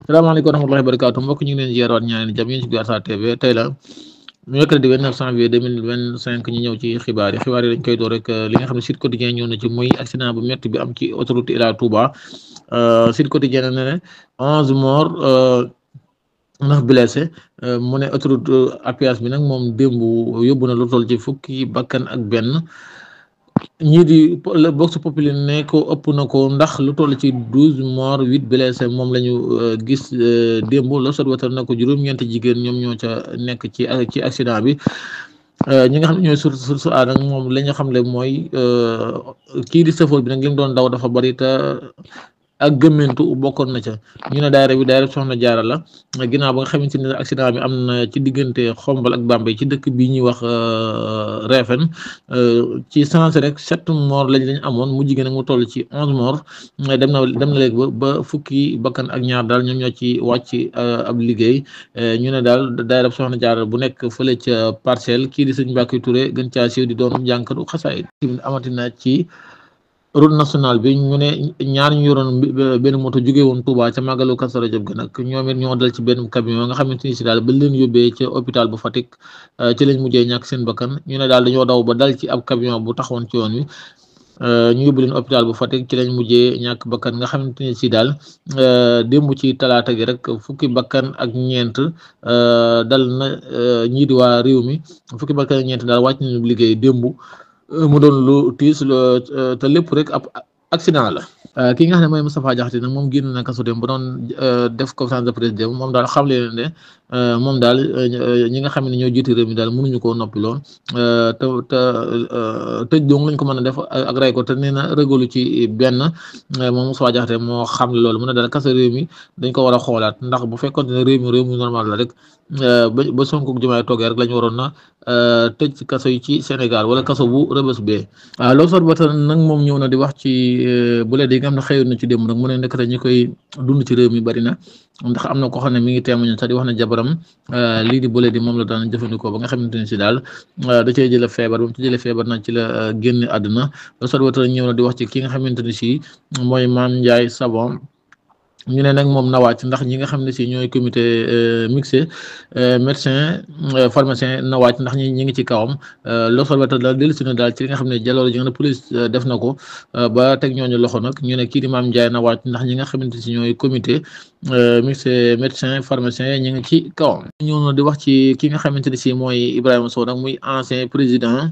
salaamaaleykum wa rahmatullahi wa barakaatu mbokk ñu ngi leen ziar waat ñaari jàmm yéen ci Guarssar TV tey la mercredi 29 janvier 2025 ñu ñëw ci xibaar yi dañ koy door rek li nga xam ne Sud Quotidien ñëw na ci muy accident bu métti bi am ci autoroute Ila Touba Sud Quotidien ne 11 morts 9 blessés mu ne autoroute à péage bi nag moom démb yóbbu na lu toll ci fukki bakkan ak benn. ñii di Vox Populi ne ko ëpp na ko ndax lu toll ci 12 morts 8 blessés moom la ñu gis démb L'Observateur na ko juróom-ñeenti jigéen ñoom ñoo ca nekk ci accident bi ñi nga xam ne ñooy source a nag moom la ñu xam le mooy kii di sëfoor bi nag li mu doon daw dafa bari te ak gëmmentu bokkoon na ca ñu ne daayira Soxna Jaara la ginnaaw ba nga xamante ne accident bi am na ci diggante Xombal ak Bambey ci dëkk bi ñuy wax Réfène ci sens rek 7 morts lañ amoon mu jigéen nag mu toll ci 11 morts dem na léegi ba fukki bakkan ak ñaar daal ñoom ñoo ci wàcc ab liggéey ñu ne daal daayira Soxna Jaara bu nekk fële ca Parcelles kii di sëñ Mbacke Touré gën caa siiw di doon jànkatu xasaay amatina ci route nationale bi ñu ne ñaar ñu yoroon benn moto jóge woon Touba ca màggalu Kazu Rajab ga nag ñoom it ñoo dal ci benn camion nga xamante ni si daal ba leen yóbbee ca hôpital bu Fatick ci lañ mujjee ñàkk seen bakkan ñu ne daal dañoo daw ba dal ci ab camion bu taxawoon ci yoon wi ñu yóbbu leen hôpital bu Fatick ci lañ mujjee ñàkk bakkan nga xamante ni si daal démb ci talaata gi rek fukki bakkan ak ñeent dal na ñii di waa réew mi fukki bakkan ak ñeent daal wàcc nañu liggéey démb. mu doon lu tiis te lépp rek ab accident la ki nga xam ne mooy Moustapha Diakhaté nag moom génn na kaso dem bu doon def conférence de presse dem moom daal xam leen ne moom daal ñi nga xam ne ñoo jiite réew mi daal mënuñu koo noppi lool te tëj dong lañ ko mën a def ak rey ko te nee na rëgalu ci benn moom Moustapha Diakhaté moo xam ne loolu mu ne daal kaso réew mi dañ ko war a xoolaat ndax bu fekkoon ne réew mi normal la rek ba Sonko ak Diomaye toogee rek la ñu waroon na tëj kaso yi ci Sénégal wala kaso bu Rebeuss bee L'Observateur nag moom ñëw na di wax ci bu lee di nga xam ne xëyoon na ci démb nag mu ne nekk ñi koy dund ci réew mi bari na ndax am na ko xam ne mi ngi témoigné sax di wax na jabaram lii di boole di moom la daan jëfandikoo ba nga xamante ne si daal da cee jële feebar ba mu ci jëlee feebar nag ci la génn àdduna L'Observateur ñëw na di wax ci ki nga xamante ne si mooy Mame Ndiaye Savon ñu ne nag moom na wàcc ndax ñi nga xam ne si ñooy comité mixé médecin pharmacien na wàcc ndax ñi ngi ci kawam L'Observateur daal dellusi na daal ci li nga xam ne jaloor ji nga ne police def na ko ba teg ñooñu loxo nag ñu ne kii di Mame Ndiaye na wàcc ndax ñi nga xamante si ñooy comité mixé médecin pharmacien ñi ngi ci kawam ñëw na di wax ci ki nga xamante ne si mooy Ibrahima Sow nag muy ancien président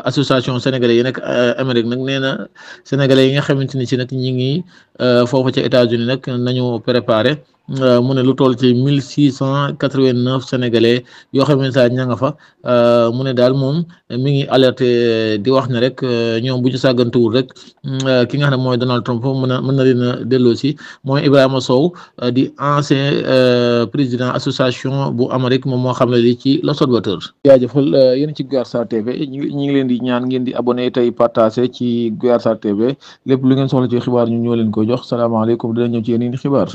association sénégalais yi nag Amérique nag nee na sénégalais yi nga xamante ni si nag ñi ngi foofu ca États-Unis nag nañu préparé mu ne lu toll ci 1689 sénégalais yoo xam ne saa ña nga fa mu ne daal moom mi ngi alerté di wax ne rek ñoom bu ñu sàggantuwul rek ki nga xam ne mooy Donald Trump mën na leen a delloo si mooy Ibrahima Sow di ancien président association bu Amérique moom moo xam ne li ci L'Observateur. jaajëfal yéen ci Guarssar TV ñu ngi leen di ñaan ngeen di abonné tey partagé ci Guarssar TV lépp lu ngeen soxla ci xibaar ñu ñoo leen ko jox salaamaaleykum dina ñëw ci yeneen xibaar.